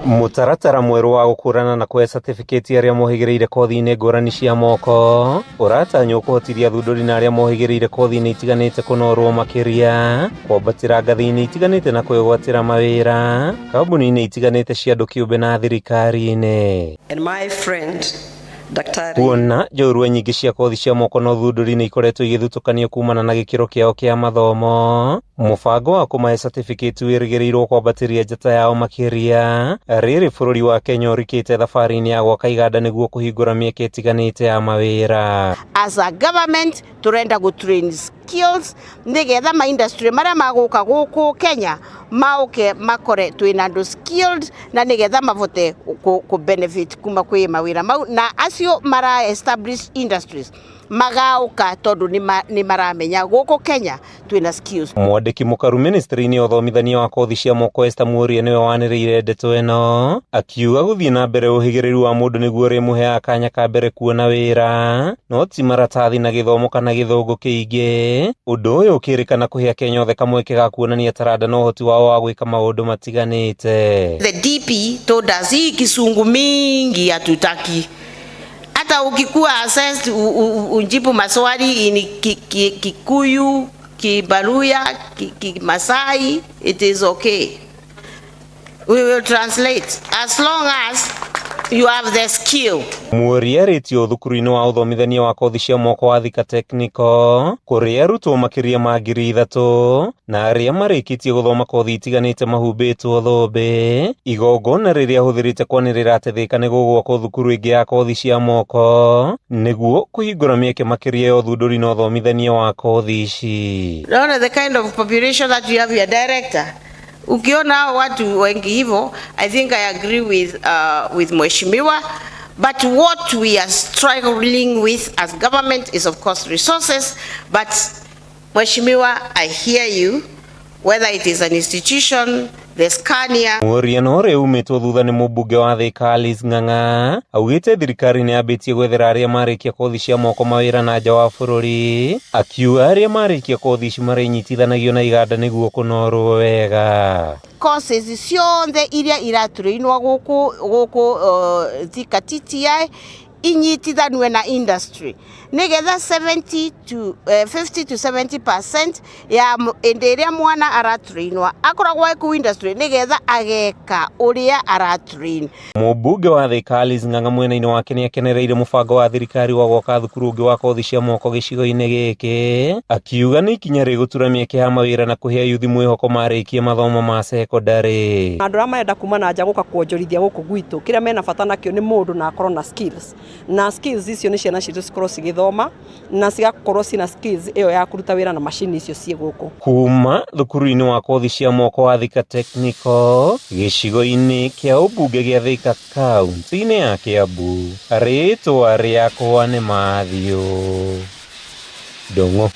Mũtaratara mwerũ wa gũkũrana na kũhe certificate arĩa mohĩgĩrĩire kothi-inĩ ngũrani cia moko ũratanywo kũhotithia athundũri na arĩa mohĩgĩrĩire kothi-inĩ itiganĩte kũnorwo makĩria, kwambatĩra ngathĩ-inĩ itiganĩte na kwĩgwatĩra mawĩra kambuni-inĩ itiganĩte cia andũ kĩũmbe na thirikari-inĩ. And my friend, Daktari. Kuona njorua nyingĩ cia kothi cia moko na ũthundũri nĩ ikoretwo igĩthutũkanio kumana na gĩkĩro kĩao kĩa mathomo, mũbango wa kũmahe certificate wĩrĩgĩrĩirwo kwambatĩria njata yao makĩria rĩrĩ bũrũri wa Kenya ũrikĩte thabarĩ-inĩ ya gwaka iganda nĩguo kũhingũra mĩeke ĩtiganĩte ya mawĩra. As a government turenda gũ train skills nigetha ma industry maria maguka guku Kenya mauke makore twina andu skilled na nigetha mavote ku benefit kuma kwi mawira mau na acio mara establish industries magauka tondu ni maramenya guku Kenya twina skills. Mwandĩki mũkaru ministry-inĩ ya ũthomithania wa kothi cia moko Esther Muoria nĩwe wanĩrĩire ndeto ĩno, akiuga gũthiĩ na mbere ũhĩgĩrĩru wa mũndũ nĩguo ũrĩmũheaga kanya ka mbere kuona wĩra no ti maratathi na gĩthomo kana gĩthũngũ kĩingĩ. Ũndũ ũyũ ũkĩrĩkana kũhe Akenya othe kamweke ga kuonania taranda na ũhoti wao wa gwĩka maũndũ matiganĩte. The DP told us hii kisungu mingi hatutaki. Hata ukikuwa assessed ujibu maswali in Kikuyu, Kibaluya, Kimasai, it is okay. We will translate as long as you have the skill. Muoria arĩtio thukuru-inĩ wa ũthomithania wa kothi cia moko wa Thika Technical kũrĩa arutwo makĩria ma 3,000 na arĩa marĩkĩtie gũthoma kothi itiganĩte mahumbĩtwo thũmbĩ, igongona rĩrĩa ahũthĩrĩte kwanĩrĩra atĩ Thika nĩ gũgwakwo thukuru ĩngĩ ya kothi cia moko nĩguo kũhingũra mĩeke makĩria ya ũthundũri na ũthomithania wa kothi ici. Unaona the kind of population that you have your director. Ukiona hao watu wengi hivyo, I think I agree with Mheshimiwa. But what we are struggling with as government is of course resources. But Mheshimiwa, I hear you, whether it is an institution, the Scania. Muoria no ũrĩa umĩtwo thutha nĩ mũmbunge wa Thika Alice Ng'ang'a augĩte thirikari nĩ yambĩtie gwethera arĩa marĩkia kothi cia moko mawĩra na nja wa bũrũri, akiuga arĩa marĩkia kothi ici marĩnyitithanagio na iganda nĩguo kũnorwo wega. Courses ciothe iria iratrainwo guku Thika TTI inyitithanwe na industry nigetha 70 to 50 to 70% ya ĩndĩ ĩrĩa mwana aratrainwa akoragwo e kũu industry nigetha ageka ũrĩa aratrain. Mũmbunge wa Thika Alice Ng'ang'a mwena-inĩ wake nĩakenereire mũbango wa thirikari wa gwaka thukuru ũngĩ wa kothi cia moko gĩcigo-inĩ gĩkĩ, akiuga nĩ ikinya rĩgũtura mĩeke ya mawĩra na kũhe ayuthi mwĩhoko marĩkie mathomo ma sekondarĩ. Andũ arĩa marenda kuma na nja gũka kuonjorithia gũkũ gwitũ, kĩrĩa mena bata nakĩo nĩ mũndũ na akorwo na skills, na skills icio nĩ ciana citũ cikorwo cigĩthoma na cigakorwo cina skills ĩyo ya kũruta wĩra na macini icio ciĩ gũkũ. Kuma thukuru-inĩ wa kothi cia moko wa Thika Technical gĩcigo-inĩ kĩa ũmbunge gĩa Thika kaunti-inĩ ya Kiambu, rĩtwa rĩakwa nĩ Matthew Ndung'u.